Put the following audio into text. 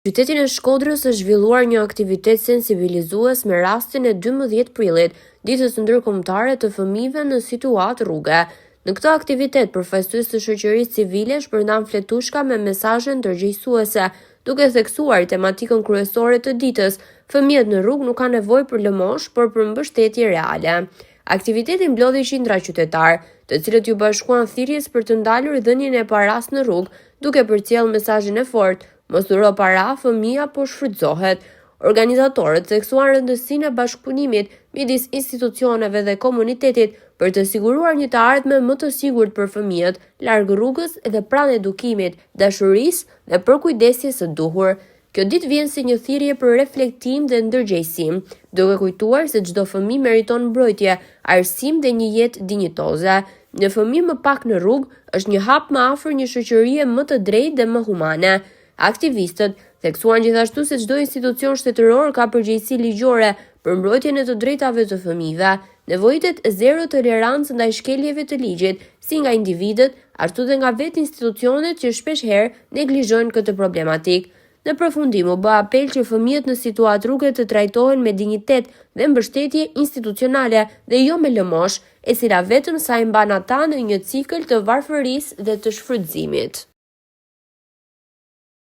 Qytetin e Shkodrës është zhvilluar një aktivitet sensibilizues me rastin e 12 prillit, Ditës Ndërkombëtare të Fëmijëve në Situatë Rruge. Në këtë aktivitet, përfaqësues të shoqërisë civile shpërndanë fletushka me mesazhe ndërgjegjësuese, duke theksuar tematikën kryesore të ditës, fëmijët në rrugë nuk kanë nevojë për lëmoshë, por për mbështetje reale. Aktiviteti mblodhi qindra qytetarë, të cilët iu bashkuan thirrjes për të ndalur dhënien e parasë në rrugë, duke përcjellë mesazhin e fortë, Mos dhuro para, fëmija po shfrytëzohet. Organizatorët theksuan rëndësinë e bashkëpunimit midis institucioneve dhe komunitetit për të siguruar një të ardhme më të sigurt për fëmijët, larg rrugës dhe pranë edukimit, dashurisë dhe përkujdesjes së duhur. Kjo ditë vjen si një thirrje për reflektim dhe ndërgjegjësim, duke kujtuar se çdo fëmijë meriton mbrojtje, arsim dhe një jetë dinjitoze. Një fëmijë më pak në rrugë është një hap më afër një shoqërie më të drejtë dhe më humane. Aktivistët theksuan gjithashtu se çdo institucion shtetëror ka përgjegjësi ligjore për mbrojtjen e të drejtave të fëmijëve. Nevojitet zero tolerancë ndaj shkeljeve të ligjit, si nga individët, ashtu dhe nga vetë institucionet që shpeshherë neglizhojnë këtë problematikë. Në përfundim u bë apel që fëmijët në situatë rruge të trajtohen me dinjitet dhe mbështetje institucionale dhe jo me lëmoshë, e cila vetëm sa i mban ata në një cikël të varfërisë dhe të shfrytëzimit.